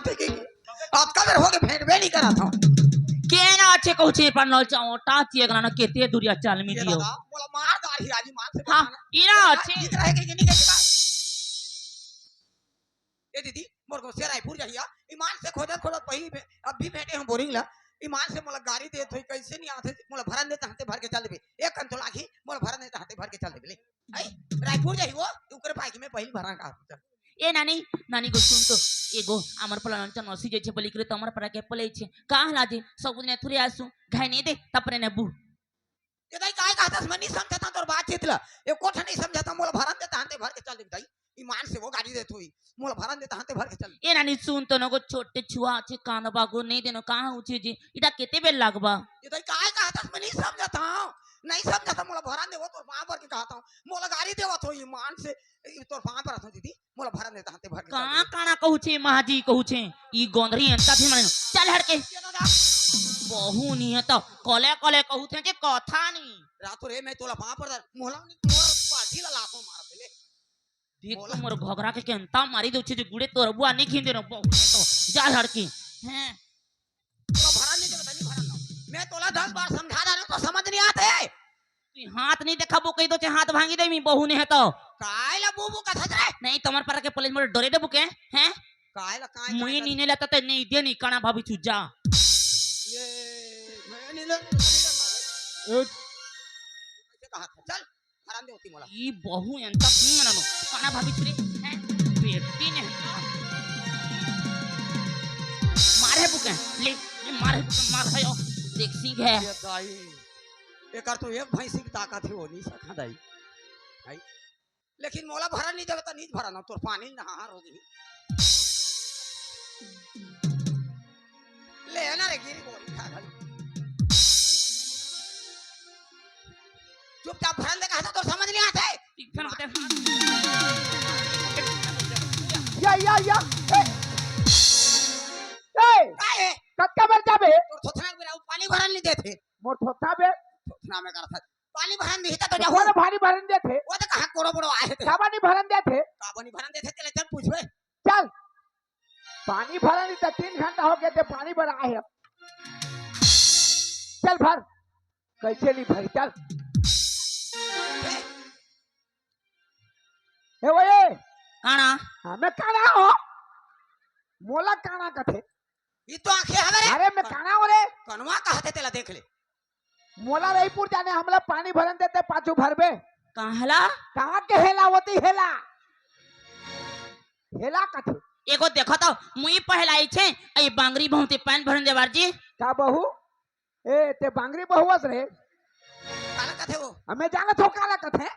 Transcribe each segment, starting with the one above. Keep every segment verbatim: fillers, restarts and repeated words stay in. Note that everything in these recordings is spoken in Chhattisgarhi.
अतका बेर होगे भेंटबे नहीं करत हव। के ना अच्छे कहूँ छे पर नल चाओटा चिए गला ना केते दुरिया चाल मी ये दियो। दादा, मोला मार डारही आज ईमान से हाँ, बताना। इना अच्छे। जीत रहे के नहीं कहता। ए दीदी, मोर गोसे रायपुर जहिया, ईमान से खोजत खोजत वही भे-, अब भी भेंटे हम बोरिंग ला। ईमान से मोला गाड़ी देत होई, कैसे नहीं आते, मोला भरन देता हते भर के चल देबे। एक कन तो लागी, मोला भरन देता हते भर के चल देबे। ले, आई, रायपुर जाही वो, ओकरे पाइक में पहिली भरा का चल। ए नानी, नानी गो सुन तो, एगो हमर पला नंचन नसी जे छे बलिक रे, तो हमर परा के पले छे। का हला जे, सब ने थुरे आसु, घाय नहीं दे, तपरे ने बू। ये दाई काय कहतस, मैं नहीं समझता तोर बातचीत ला। एको ठन नहीं समझता, मोला भरन देता हते भर के चल देबे दाई। ईमान से वो गाड़ी देत होई, मोला भरन देता हते भर के चल। ए नानी सुन तो, नगो छोटे छुआ छे, कांद बागो नहीं देनो, कहाँ उठे जी, इटा केते बेर लागबा? ये दाई काय कहतस, मैं नहीं समझता हूँ, नहीं समझता, मोला भरन दे, वो तोर पाँव पर के कहता हूँ, मोला गाड़ी देवत होई ईमान से, ए, तोर पाँव पर हूँ दीदी, मोला भरन देता हते भर के चल कहाँ देबे। काना कहू छे, महाजी कहू छे, ई गोंधरी अंता भी माने, चल हट के। ये दादा। बहू नहीं है तो, कले कले कहू थे जे कथा नहीं। रातो रे, मैं तोला पाँव पर दर, मोला नहीं, मोर पाठी ला लातो मार दे ले। देख मोला तो मोर घगरा के केंता मारी दे छे जे गुड़े तोर बुआ नहीं खींदे रो, बहू नहीं तो, जा हट के। हैं? तोला भरन नहीं देबे, नहीं भरन ना। मैं तोला दस बार समझा डारे तो समझ नहीं आते। तू हाथ नहीं देखाबो कही तो छे हाथ भांगी दे मी बहू ने है तो। काय ला बूबू कथस रे? नहीं, तुम्हारे पर के पुलिस मोर डरे देबू के, हैं? काय ला काय, मुई काय नी ने लेता ते नहीं दे नहीं काना भाभी चूजा। ये, मैं नहीं ले, नहीं ले, ए, कैसे कहा था? चल, भरन दे होती मोला। ई बहू एंता नहीं मनानो। काना भाभी चुरे, हैं? बेटी ने है तो। मारे बुके, ले, ले मारे बुके, मार खायो। देख सिंह है। ये दाई। एकर तो एक भैंसी की ताकत है, वो नहीं सका दाई। भाई, लेकिन मोला भरन नहीं देबे त नहीं भरन, तोर पानी नहार हो गई। ले ना रे, गिरी बोरी खा गई। चुपचाप भरन दे, कहा था तोर समझ नहीं आते। एक ठन बता। या, या, या, ए। ए, का है? कतका बेर जाबे? तोर थोथना के बेरा पानी भरन नहीं देते। मोर थोथना बे? थोथना में करत है। पानी भरन दिही त तो जाहू। कोन पानी भरन देथे? वो तो कहाँ कोड़ो बड़ो आए थे। काबर नहीं भरन देथे? काबर नहीं भरन देथे, चले चल पूछबे। चल। पानी भरन नहीं त तीन घंटा हो गए थे, पानी भरा है। चल भर। कैसे नहीं भरी, चल। ए वो ये। काना? हाँ, मैं काना हो। मोला काना कथे। ये तो आंखें हवे रे। अरे, मैं काना हो रे। कनवा कहते तेला देख ले। मोला रईपुर जाने, हमला पानी भरन देते, पाछू भरबे। कहाँ हेला? कहाँ के हेला, होती हेला। हेला कथे। एगो देखो तो, मुई पहला आई छे, आई बांगरी बहू ते पानी भरन देवार जी। का बहू? ए, ते बांगरी बहू अस रे। काला कथे वो? हमें जानत हो काला कथे।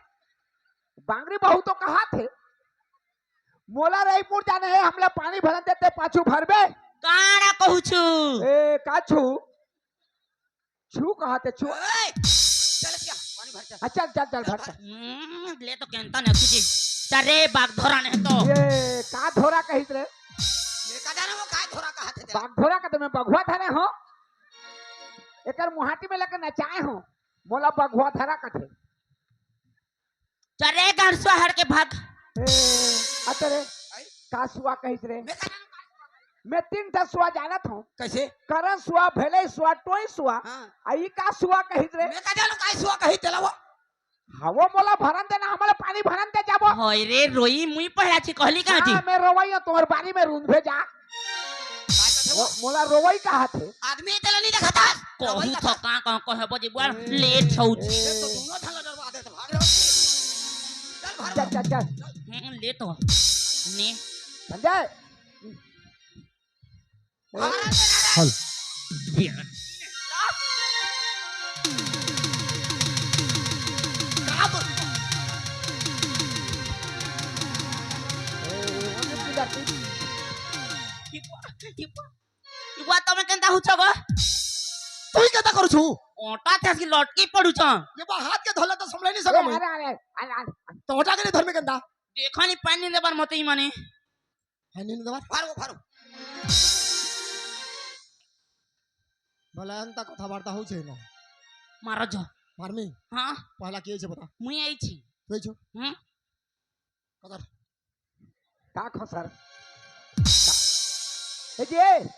बांगरी बहू तो कहा थे। मोला रईपुर जाने है, हमला पानी भरन देते, पाछू भरबे। काना कहू छु? ए, का छु? छु कहा थे, छु। ए, चल क्या? पानी भर चल। हाँ, चल, चल, चल, चल, भर भर। चल। हम्म, ले तो केंता ने कुछ। चल रे, बाग धोरा ने तो। ये का धोरा कहिस रे? ये का जाने वो काय धोरा कहा थे तेरा? बाग धोरा का तो मैं बघुआ धरे हो। एकर मुहाटी में लेके नचाए हो। मोला बघुआ धरा कथे। चल रे, गांड सुआ हर के भाग। ए, अतरे, आई? का सुआ कहिस रे? मैं का जानू का सुआ कहिस? मैं तीन ठा सुआ जानत हूँ। कैसे? करन सुआ, भेलई सुआ, टोई सुआ। हाँ। आ ई का सुआ कहिस रे? मैं का जानू का सुआ कहिस तेला वो? हाँ, वो मोला भरन देना, हमला पानी भरन दे जाबो। होय रे, रोई मुई पहला छी कहली का जी? हाँ, मैं रोवई हूँ, तुम्हारे बारी में रूंध भेजा। काय कथे वो? वो मोला रोवई कहा थे। आदमी तेला नहीं देखता। कहू तो का, का कहे बजे बुआ, ए, लेट छौ ए। छी। ये तो दोनों थाला डरवा दे, तो भाग रहे हो। चल, भाग चल, रहे हो। चल, चल। हम्म, लेट हो। ने। संजय। ए। हल। का बोल? ए, वो जो पूजा की। इबा, इबा, इबा तमे केंता हुचो गो? तू ही केंता करू छु? ओटा थे असकी लटकी पड़ू छ। ये बा हाथ के धोला तो संभले नहीं सका ए, मैं। अरे, अरे, अरे, अरे। तो ओटा के नहीं धर्मे केंता? देखा नहीं पानी दे बार मत ही माने। है नहीं दे बार? Pharaoh, pharaoh. भला अंता कथा वार्ता हो छे ना। मारा जा। मारमी? हाँ। पहला के छे बता? मुई आई छी। तू आई छो? हम्म। कदर। का खो सर? ए जी,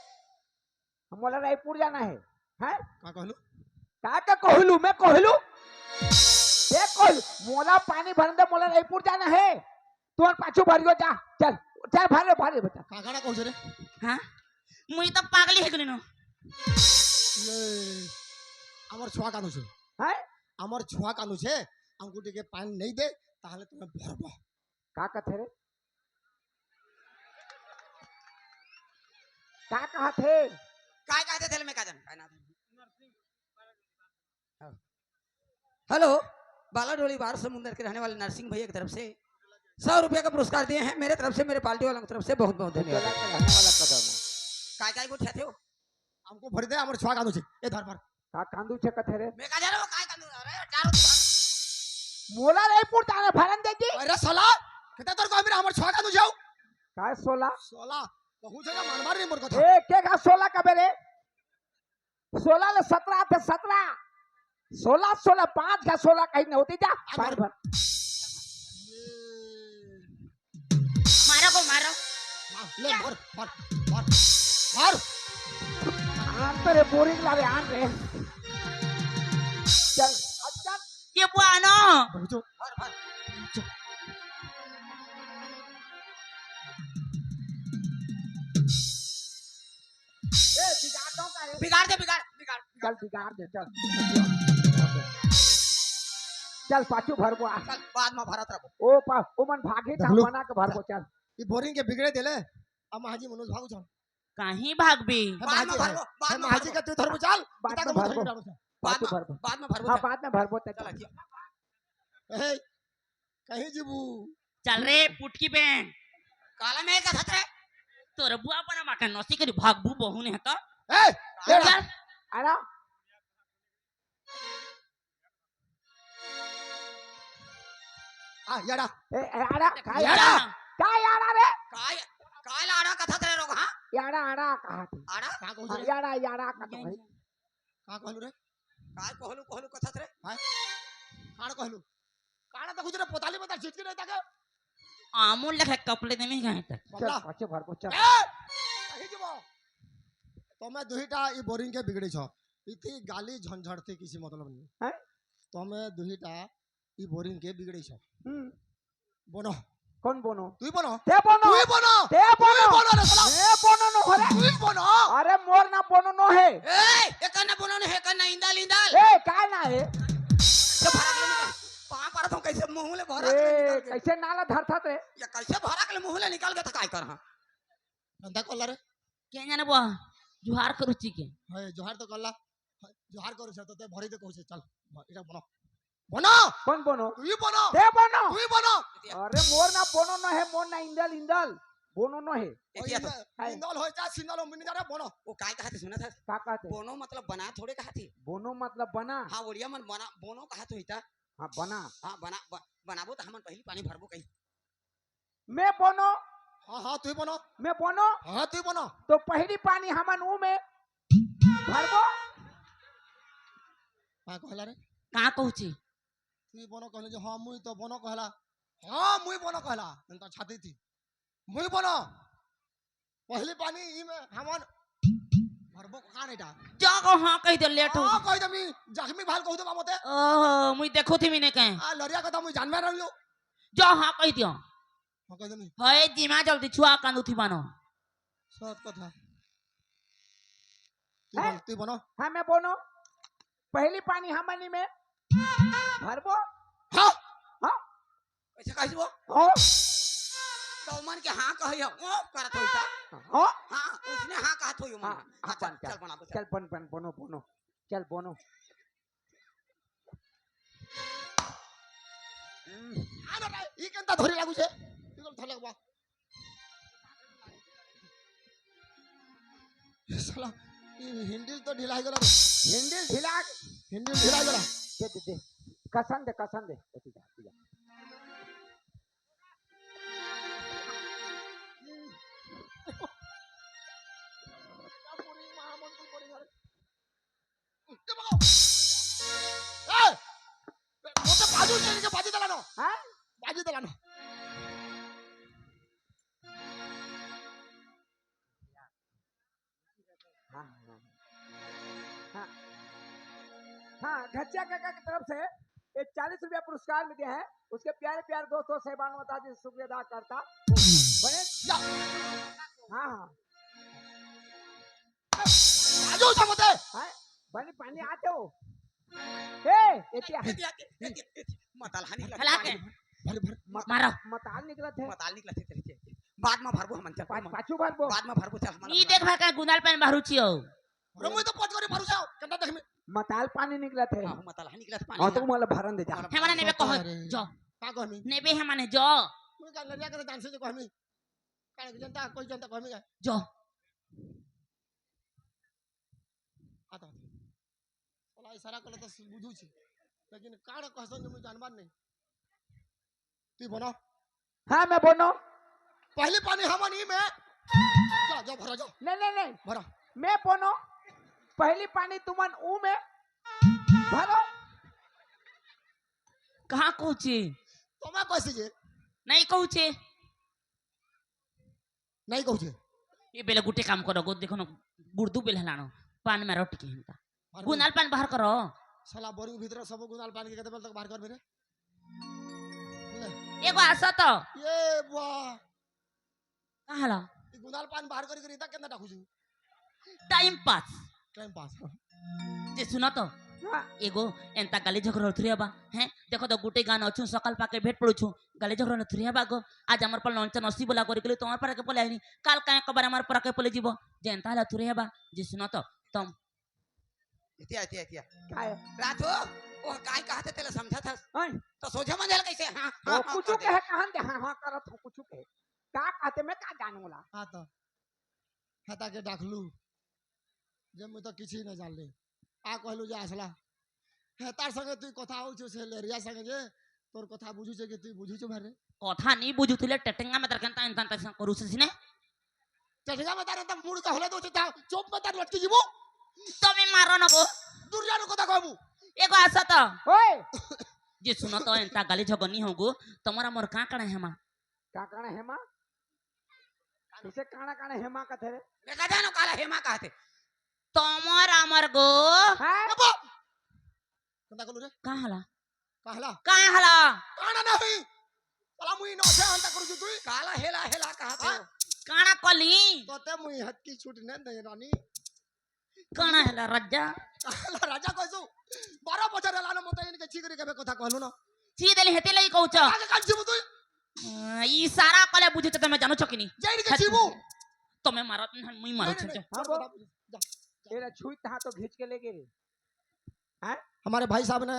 मोला रायपुर जाना हे। हैं? का कहलू? का का कहलू? मैं कहलू? ये कहलू, मोला पानी भरन दे, मोला रायपुर जाना हे। तुमन पाछू भरियो जा। चल, चल, भर ले, भर ले बेटा। का गाना कहू रे? हाँ? मुझे तो पागल ही करिनो। ये, हमर छुआ कानू छे। हैं? हमर छुआ कानू छे, अंगूठी के पानी नहीं दे, ताहले तुम्हें भरबो। का कथे रे? का कहत हे? काय कहत हे तेल में का जान? काय नाम? हेलो, बालाडोली बार समुंदर के रहने वाले नरसिंह भैया की तरफ से सौ रुपया का पुरस्कार दिए हैं। मेरे तरफ से, मेरे पार्टी वालों की तरफ से बहुत बहुत धन्यवाद। चला के रहने वाला कदम है। काय काय गोठियाथे हो? हमको भर दे, हमर छुआ कानू छे। ए धर भर। का कांदू छे कथे रे? मैं का जानो काय कांदू? अरे चारों मोला रायपुर जाना, भरन दे जी। अरे साला, कितना तोर को मेरा हमर छुआ कानू जाऊ? काय सोला? सोला, कहू जगह मार मार रे मोर कथा। ए, के का सोला कबे रे? सोला ले सतरा थे, सतरा। सोला, सोला, पाँच का सोला कहीं नहीं होती जा। अरे पानी भर। मारो को मारो। मार, ले, मार, मार, मार, मार। आन तो रे, बोरिंग लावे, आन रे। चल, अब चल। ये बुआ आनो। भर, भर। ए, बिगाड़ दो का रे? बिगाड़ दे, बिगाड़, बिगाड़, बिगाड़। चल, बिगाड़ दे, चल। चल, पाछू भरबो आ। चल, बाद में भरत रहबो। ओ पा, ओ मन भागे, देख लो। बना के भरबो, चल। ई बोरिंग के बिगड़े देले, अब महाजी मनोज भागू चल। कहीं भागबी? हे बाद में महाजी, भरबो, हे बाद में महाजी भरबो। का तू धरबो, चल। बाद इतना में का भरबो। भरबो। बाद बाद में, में भरबो। बाद में भरबो, हाँ, चल। बाद में भरबो, चल। चल, अच्छा। ए, कहीं जीबू? चल रे, पुटकी बहन। काला में का खतरे? तोर बुआ बना माका नौसी करी भागबू बहू ने तो। ए, चल। अरे, आ, यारा। ए, ए, यारा, का यारा? यारा? का यारा रे? का, का लाड़ा कथा तेरे लोग, हाँ? यारा, आड़ा कहा थे। आड़ा? का कहू हाँ, रे? यारा, यारा का तो भाई। का कहलू रे? का कहलू, कहलू कथा रे? हाँ? काड़ कहलू? काड़ा देखू रे, पोताली में तार झिटकी नहीं ताके। आमूल लेखे कपड़े दे में गए तक। चल, बबला। पाछे भर को चल। ए! कहीं जीबो? तो मैं दुहिटा ई बोरिंग के बिगड़ी छ। इतनी गाली झंझट थी किसी मतलब नहीं। हैं? तो मैं दुहिटा ई बोरिंग के बिगड़ी छ। हम्म। बोनो। कौन बोनो? तू ही बोनो। ते बोनो। तू ही बोनो। ते बोनो। तू ही बोनो रे साला। मैं बोनो नो हो रे। तू ही बोनो। अरे मोर ना बोनो नो हे। ए, एकर ना बोनो नो हे, एकर ना इंदल, इंदल। ए, काय ना हे? तो भरा के निकल। पाँव पर तो कैसे मुंह ले भरा के ए, निकल गया? कैसे नाला धरता ते? ये कैसे भरा के मुंह ले निकल गया था, काय कर, हाँ? धंधा कोला रे। के जाने बो? जुहार करू ची के। हाय, जुहार तो कोला। हाय, जुहार करू छे, तो ते भरी दे कहू छे, चल। भ-, इटा बोनो। बोनो। कौन बोनो? तू ही बोनो। ते बोनो। तू ही बोनो। अरे मोर ना बोनो न हे, मोर ना इंदल, इंदल। बोनो न हे। ओ एतिया तो। इंदल, हाय। इंदल हो चाहे सिंदल हो, मिनी जा रे बोनो। वो काय कहा थे, सुना था? का कहा थे? बोनो मतलब बना थोड़े कहा थे। बोनो मतलब बना। हाँ, ओड़िया मन बना, बोनो कहा तो इता। हाँ, बना। हाँ, बना, ब-, बनाबो तो हमन पहली पानी भरबो कहीं। मैं बोनो। हाँ, हाँ, तू ही बोनो। मैं बोनो। हाँ, तू ही बोनो। तो पहली पानी हमन ऊ में भरबो। का कहला रे? का कहू छी? तू ही बोनो कहले जो हाँ, मुई तो बोनो कहला। हाँ, मुई बोनो कहला। मैं तो छाती थी। मुई बोनो। पहली पानी ई में हमन भरबो का नहीं डाल। जा को हाँ कह दे, लेट हो। हाँ, कह दे, मी जख्मी भाल कहू तो बाबते। ओहो, मुई देखो थी मीने कहे। आ, लड़िया कथा मुई जानबे रहलियो। जा हाँ कह दियो। हाँ, कह दे मी। हए जिमा जल्दी छुआ कांदू थी बानो। सत कथा। तू हैं? बन, तू बनो। हाँ, मैं बोनो। पहली पानी हमनी में भरबो। हाँ। हाँ। कैसे कहिस वो? हाँ। तो मन के हाँ कही है, ओ करत होई ता। हाँ। हाँ, उसने हाँ कहत होई मन। हाँ, हाँ, हाँ, चल, बन, चल। चल बना दो, चल। चल बन, बन, बोनो, बोनो। चल बोनो। हम्म। आ ना रे, ई केंता धरी लागू छे? ई कोन धर लगबा? ए साला, ई handle तो ढीला हो गेला रे। Handle ढीला? Handle ढीला हो गेला। दे, दे, दे। कसन दे, कसन दे। एती जा, एती जा। ए! मोटे बाजू चल के बाजू दलानो। हाँ? बाजू दलानो। हाँ, हाँ, हाँ। हाँ, घचिया काका की तरफ से ये चालीस रुपया पुरस्कार मिले हैं। उसके प्यारे प्यारे दोस्तों, साहिबान, माता जी शुक्रिया अदा करता। बने? हाँ, हाँ। आजो समझे। हाँ, बने पानी आते हो। ए, एतिया। एतिया, एतिया, एतिया। मताल हानि लगे। हला के। भर, भर। मत-, मारो। मताल निकलत हे। मताल निकलत हे, चल, चल, चल। बाद में भरबो हमन, चल, पा-, हमन। पाछू भरबो। बाद में भरबो, चल, हमन नी अपना देख भर का गुंदाल पान भरू छियो। अरे, मुई तो पच करे भरू जाओ, कंडा देख में। मताल पानी निकलत हे। हाँ, मताल हानि निकलत पानी हाँ, तो ना। मोला भरन दे जा। मोला हे माने भरन नेबे दे। कहो, अरे। जो। का कहमी? नेबे हे माने जो। मुई का लड़िया के दान से जो कहमी। काहे के जनता, कोई जनता कहमी का? जो। आता, आता। साला इशारा करले तो बुझू छी, लेकिन काड़ कहसन जे मुझे जानबार नहीं। तू बना। हाँ, मैं बोनो। पहली पानी हमन ई में। जा, जा, भरा, जा। नहीं, नहीं, नहीं। भरा। मैं बोनो। पहली पानी तुमन ऊ में भरो। कहाँ कहूँ छी? तो मैं कैसे जे? नहीं कहूँ छी। नहीं कहूँ छे। ये बेले गुटे काम करो गो, देखो ना, गुर्दू बेले हलानो, पान में रोटी के हिंता। अरे गुनाल पान बाहर करो। साला बोरिंग भीतर सब गुनाल पान के कते बेल तक बाहर कर मेरे। ले। एगो आसा तो। ये बुआ। कहाँ हला? ये गुनाल पान बाहर करी करी तक केंदा डाकू छू। Time pass. Time pass. जे सुना तो। हाँ। एगो एंता गाली झगड़ा थुरिया बा, हैं? देखो तो गुटे गान अछू सकल पाके भेंट पड़ू छू। गाली झगड़ा न थुरिया बा गो। आज हमर पर लौंचा नसी बोला करी के लिए तो हमर पर के बोले नहीं। काल काहे कबर हमर पर के बोले जीवो। जे एंता हला थुरिया बा। जे सुना तो। तम। इतिया, इतिया, इतिया। काय? राजू, वो काय कहत हे तेला समझत हस? हैं? तो सोझे मंझे ल कैसे? हाँ, वो हाँ, हाँ, कुछ कहत कहे हे। कहां दे, हाँ, हाँ, करत हो, कुछ कहे। का कहत हे, मैं का जानूं ला? हाँ तो। हता के डाकलू। जे मैं तो किसी न जान ले। आ कहलू जे असला। हे तार संगे तू कथा हो छो से लेरिया संगे जे, तोर कथा बुझू छे कि तू बुझू छो भरे? कथा नहीं बुझू थी ले, टटेंगा में तरकन तान तान तक करू से सिने। टटेंगा में तार त मुड़ का होले तो छे, चुप में तार लटकी जीवो। तो मैं मारो न को। दूर जानो कथा कहबू। एगो आसा तो। ओए। जे सुनो तो एंता गाली झगड़ा नहीं होगो, तुम्हारा मोर का कणे हेमा? का कणे हेमा? इसे काना काना हेमा कथे रे? मैं का जानो काला हेमा कहते। तमर अमर गो। हैं? अबो! कंदा कलू रे? का हला? का हला? का हला? काना नहीं। साला मुई न से हंता करू तू। काला हेला हेला कहते हाँ? हो। काना कली? तो ते मुई हत की छूट न दे रानी। काना हेला राजा? काला राजा कैसो? बारह बजर लानो मत इनके छी करी के कथा कहलू ना। छी देली हेते लई कहू छ। आगे कान जीवो तू। अ, ई सारा कले बुझे त मैं जानो छकिनी। जाई के जीवो। तमे मारत नहीं, मुई मारो नहीं, छे। नहीं, हाँ, बोल। जा, जा। तेरा छुई तहा तो घींच के ले गे रे। हैं? हमारे भाई साहब ने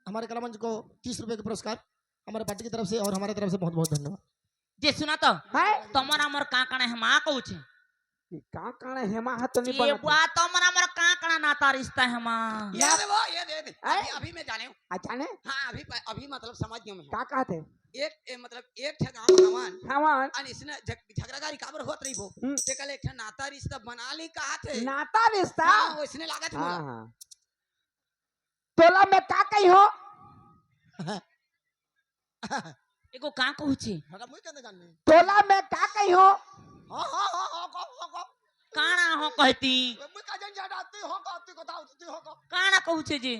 हमारे कलामंच को तीस रुपए के पुरस्कार हमारे पार्टी की तरफ से और हमारे तरफ से बहुत बहुत धन्यवाद। जे सुना तो, हैं? तमर अमर का कणे हेमा कहू छे? ई का कणे हेमा ह तो नहीं ये बनत हे। बुआ, तमर अमर का कणे नाता रिश्ता हेमा? ये दे वो, ये दे, दे। हैं? अभी, अभी मैं जाने हूँ। अच्छा ने? हाँ, अभी प-, अभी मतलब समझ गया मैं। का कहत हे? एक, ए, मतलब एक ठे गाँव हवन। हवन। अन इसने झग-, झगड़ागारी काबर होत रही वो। हम्म। ते कल एक ठे नाता रिश्ता बना ली कहत हे। नाता रिश्ता? हाँ, वैसने लागत हाँ, मोला। हाँ। तोला मैं का कही हो? एगो का कहू छे? हटा, मुई केना जाननी? तोला मैं का कही हो? हाँ, हाँ, हाँ, हाँ, कहो, हाँ, कहो। काना हो कहती? मुई का जान जाना, तू हो कहो, तू कथा, तू हो कहो। काना कहू छे जी?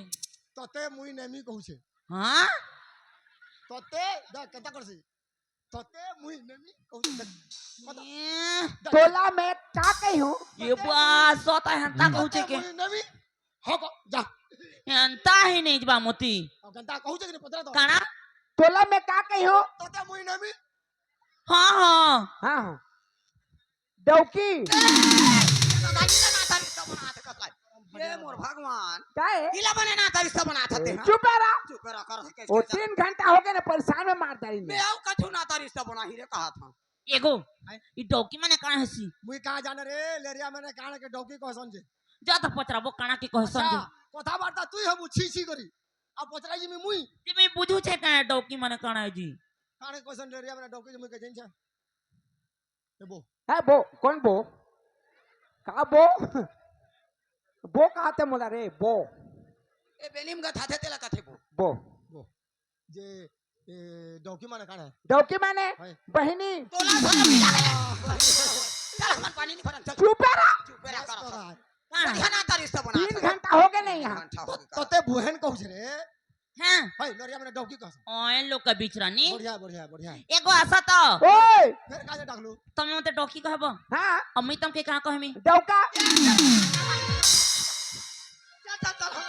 तते मुई नेमी कहू छे। हाँ? तते, दा, कथा करसी। तते मुई नेमी कहू छे। कथा। ए। तोला मैं का कही हो? ये बा, सोता है, हंता कहू छे तते के? मुई नेमी हो को, जा। एंता ही नहीं जबा मोती। अब गंदा कहू छे कि नहीं पतरा तो? काना? तोला मैं का कही हो? तते मुई नेमी। हाँ, हाँ। हाँ, हाँ। डौकी। ए, दादा, इला ना तारी सब बना थे कतलाई। ये मोर भगवान। का है? इला बने ना तारी सब बना थे, हाँ? चुप रहा। चुप रहा, कर, कैसे वो कैसे? तीन घंटा हो गए ना, परेशान में मार डाली मैं। मैं आऊ कछु ना तारी सब बना ही रे कहा था। एगो, हैं? ई डौकी माने का हसी? मुई का जाने रे, लेरिया माने का के डौकी कहसन जे। जा तो पचराबो काना के कहसन अच्छा, जे। कथा बार्ता तू हम छी छी करी। अब पचराई जी में मुई। जी में बुझू छे का डौकी माने काना है जी? काना के कहसन लेरिया माने डौकी जे मुई के जन छे। ए बो। है बो, कौन बो? का बो? बो कहते मोला रे, बो। ए बेनिम गथा थे तेला कथे बो। बो। बो। जे, ए, डौकी माने काना है? डौकी माने? है। बहिनी। तोला भर में जाने। चल, हमर पानी नहीं भरन, चल। चुप रहा। चुप रहा, बस कर। करा। घंटा रिश्ता बना तीन घंटा हो गए नहीं यहाँ। घंटा हो गया। तो ते बुहेन कहू छे रे। हाँ। भाई, लोरिया में डौकी कह। ओए लोग का बीच रानी। बढ़िया, बढ़िया, बढ़िया। एगो आशा तो। ओए। फिर काहे डाकलू? तमे मते डौकी कहबो। हाँ। अम्मी तम के कहाँ कहमी? डौका। चल, चल, चल, हम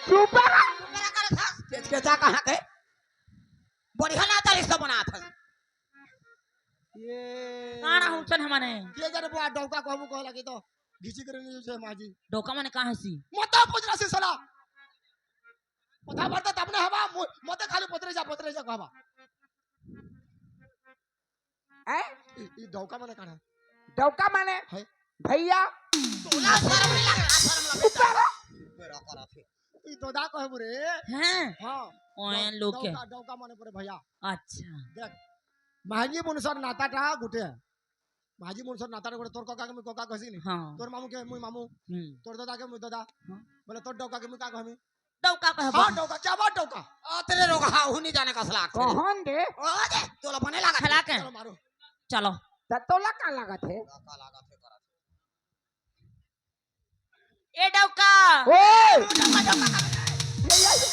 चुप रह। चुप रह, कर था। केचकेचा कहाँ के? बढ़िया ना रिश्ता बना था। ये काना हुचन हमने। के जाने बुआ डौका कहबू कह लगी तो घिची करे नहीं छे माजी। डौका माने कहाँ सी? मत पूछ रहा से साला। पता पड़ता तब ना हवा मु-, मत खाली पतरे जा, पतरे जा कहबा। हैं? ई, ई डौका माने काना? डौका माने है? भैया। तोला शर्म नहीं लग रहा, शर्म लग रहा। ऊपर। बेरा करा थे। ई दोदा कहबू रे। हैं? हाँ। ओए डौ-, लोग के। डौका, डौका माने पड़े भैया। अच्छा। देख, महंगी मुनसर नाता टा गुटे। भाजी मुनसर नाता रे गोड़े तोर काका के मुई काका कहसी नहीं। हाँ। तोर मामू के मुई मामू। हम्म। तोर दादा के मुई दादा। हाँ। बोले तोर डौका के मुई का कहमी? डौका कहबो। हाँ, डौका, क्या बात डौका? आ, तेरे रोगा, हाँ, हूँ नहीं जाने का सलाह। कौन दे? ओ दे, तोला बने लगा। खला के। चलो मारो। चलो। त तोला का लागत है? का लागत है, करत है। ए डौका। ओए! डौका, डौका, डौका। ये, ये, ये।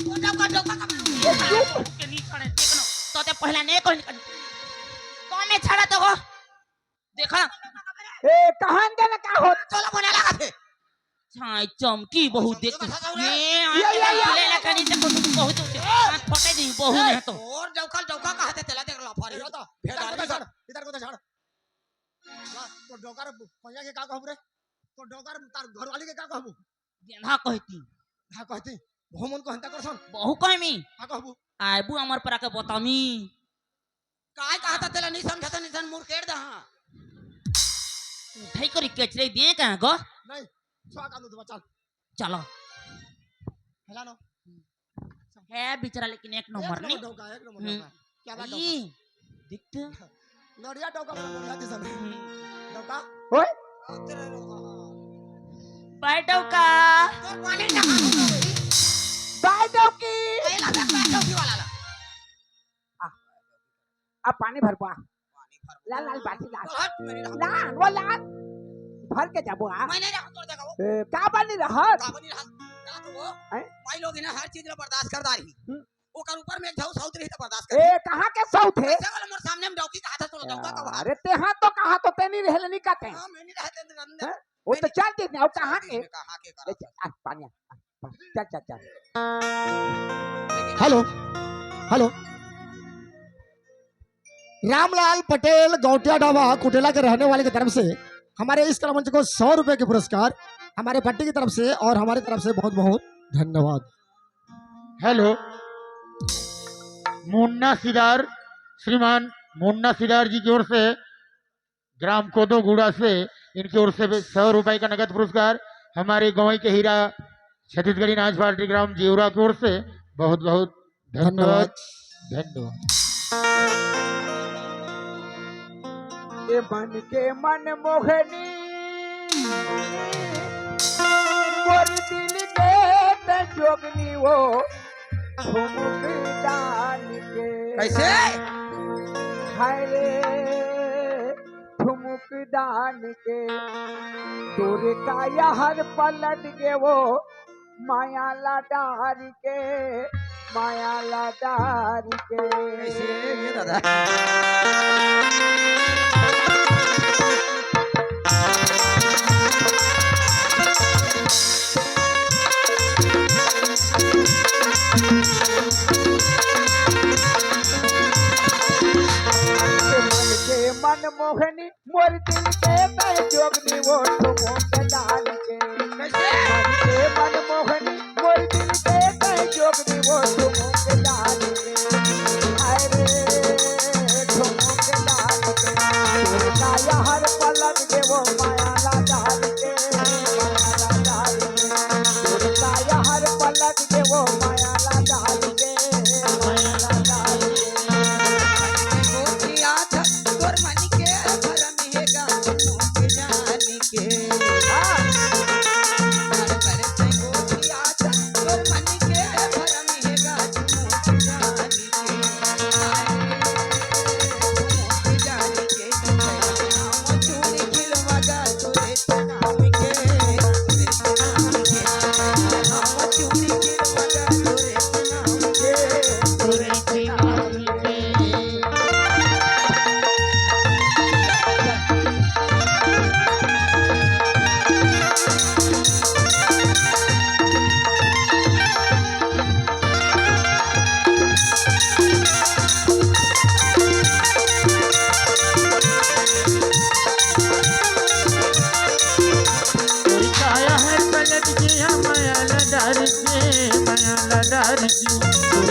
ओ डौका, डौका, डौका। ये चुप। के नहीं छड़े, देख लो। तो ते पहला नहीं कोई निकल। कौन ने छड़ा तो को? देखा। ए, कहाँ देने का हो? चलो, बोने लगा थे। छाई चमकी बहुत देख। ये, ये, ये, ये। ले ला कनी ते बहुत, बहुत। हाथ फटे नहीं, बहुत ए, नहीं तो। और डौका, डौका कहा थे, तेला देख लो, फरी। इधर तो, इधर को तो छाड़, इधर को तो छाड़। वाह, तो डौका रे, भैया के का कहबू रे? तो डौका रे, तार घरवाली के का कहबू? गेंधा कहती। हाँ, कहती। बहुमन को हंता करसन। बहु कहमी। हाँ, कहबू। आबू अमर परा के बतामी। काय कहा था तेला नहीं समझा था, निधन मुड़ केड़ दा, हाँ। उठाई करी केचरे दिए कहाँ गो? नहीं, छुआ का दूध बचा। चलो। हेला नो। है बेचारा, लेकिन एक एक नंबर नंबर नहीं। डौका, एक नंबर हम्म। डौका। क्या बात ई, डौका? दिखते? नरिया डौका, बड़ा बढ़िया दिसन। हम्म। डौका? ओए? बाय डौका। तोर पानी ना। बाय डौकी। पहला तो बाय डौकी वाला ला। आ, अब पानी भरबा। पानी भर। ला, लाल बाटी ला। तो हट, मेरी रात। ला, वो ला। भर के जाबो आ। मैं नहीं रहूं तोर जगह वो। ए, का बनी रहत? का बनी रहत? रात वो। हैं? भाई लोग इन्हें हर चीज ला बर्दाश्त कर दारी। हम्म। ओकर ऊपर में एक झौ सौत रही तो बर्दाश्त कर। ए, कहाँ के सौत है? ऐसे वाला मोर सामने में डौकी कहा था, तोला डौका कहा। अरे, तेहा तो कहा तो तेनी रहले नहीं कहते। हाँ, मैं नहीं रहते अंदर। हैं? वो तो चल देते, और कहाँ के? कहाँ के करा? ले चल, आ, पानी आ, आ, आ, चल, चल, चल। Hello, hello. रामलाल पटेल गौटिया ढाबा कुटेला के रहने वाले की तरफ से हमारे इस कला मंच को सौ रुपए के पुरस्कार हमारे भट्टी की तरफ से और हमारे तरफ से बहुत बहुत धन्यवाद। हेलो, मुन्ना सिदार, श्रीमान मुन्ना सिदार जी की ओर से ग्राम कोदोगुड़ा से इनकी ओर से सौ रुपए का नगद पुरस्कार, हमारे गंवई के हीरा छत्तीसगढ़ी नाच पार्टी ग्राम जीवरा की ओर से बहुत बहुत धन्यवाद। धन्यवाद। ए मन के मन मोहनी, मोर दिल के त जोगनी वो ठुमुक दान के। कैसे? हाय रे ठुमुक दान के, तोरे काया हर पलट के वो माया ला डार के, माया ला डार के। कैसे ये दादा? मन के मन मोहनी मोर दिल के तय जोगनी वो ठुमुक दान के। कैसे? मन के मन मोहनी मोर दिल के तय जोगनी वो ठुमुक दान के। हाय रे ठुमुक दान के। तोर काया हर पलट के वो माया ला डाल के। माया ला डाल के। तोर काया हर पलट के वो माया ला डाल के। माया ला डाल के। गोठिया था तोर मन के भरम हे गा ठुमुक जान के। हाँ। बड़ बड़ से गोठिया था तोर मन के भरम हे गा ठुमुक जान के। हाय रे, ठुमुक जान के। नाम चूड़ी खिलवा गा तोर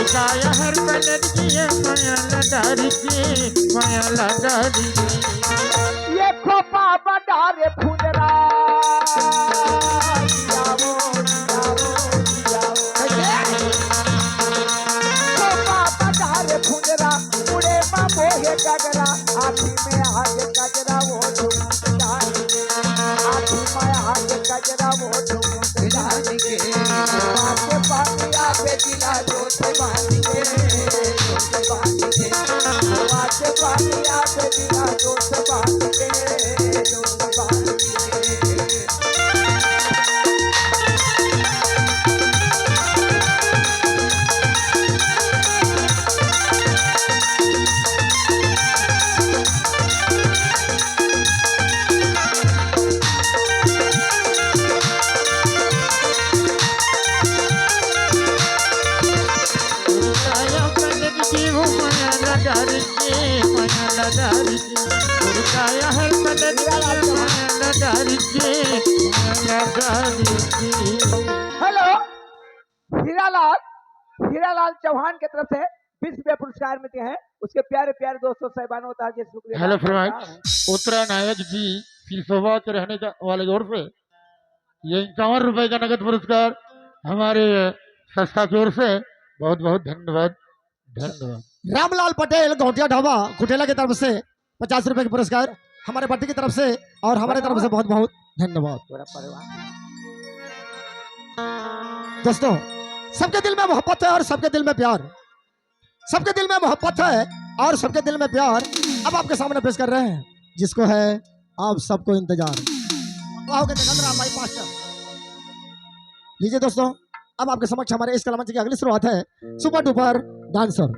काया हर पलट के ये माया ला डारी के, माया ला डारी के। ये खोपा बड़ा रे फुलरा। आओ, आओ, आओ। खोपा बड़ा रे फुलरा, उड़े मा मोहे गगरा, आँखी में आज गजरा वो झुमकदार। आँखी में आज गजरा वो झुमकदार। बात पानी आवे जिला दोस्त बांध के, दोस्त बांध के। बात पानी आवे जिला दोस्त बांध के, दोस्त बांध के। हेलो, हीरालाल, हीरालाल चौहान की तरफ से बीस रुपया पुरस्कार मिलते हैं उसके प्यारे प्यारे दोस्तों, साहिबानों, ताजे शुक्रिया हेलो अदा करता फ्रेंड्स, हूँ। उत्तरा नायक जी सिरसोवा के रहने का वाले की ओर से ये इक्यावन रुपए का नगद पुरस्कार हमारे संस्था की ओर से। बहुत बहुत धन्यवाद, धन्यवाद। रामलाल पटेल गौटिया ढाबा कुटेला की तरफ से पचास रुपए का पुरस्कार हमारे पार्टी की तरफ से और हमारे तरफ से बहुत बहुत धन्यवाद। पूरा परिवार। दोस्तों, सबके दिल में मोहब्बत है और सबके दिल में प्यार, सबके दिल में मोहब्बत है और सबके दिल में प्यार। अब आपके सामने पेश कर रहे हैं जिसको है आप सबको इंतजार, वाह के जगत राम भाई पास्टर। लीजिए दोस्तों, अब आपके समक्ष हमारे इस कलामंच की अगली शुरुआत है सुपर डुपर डांसर।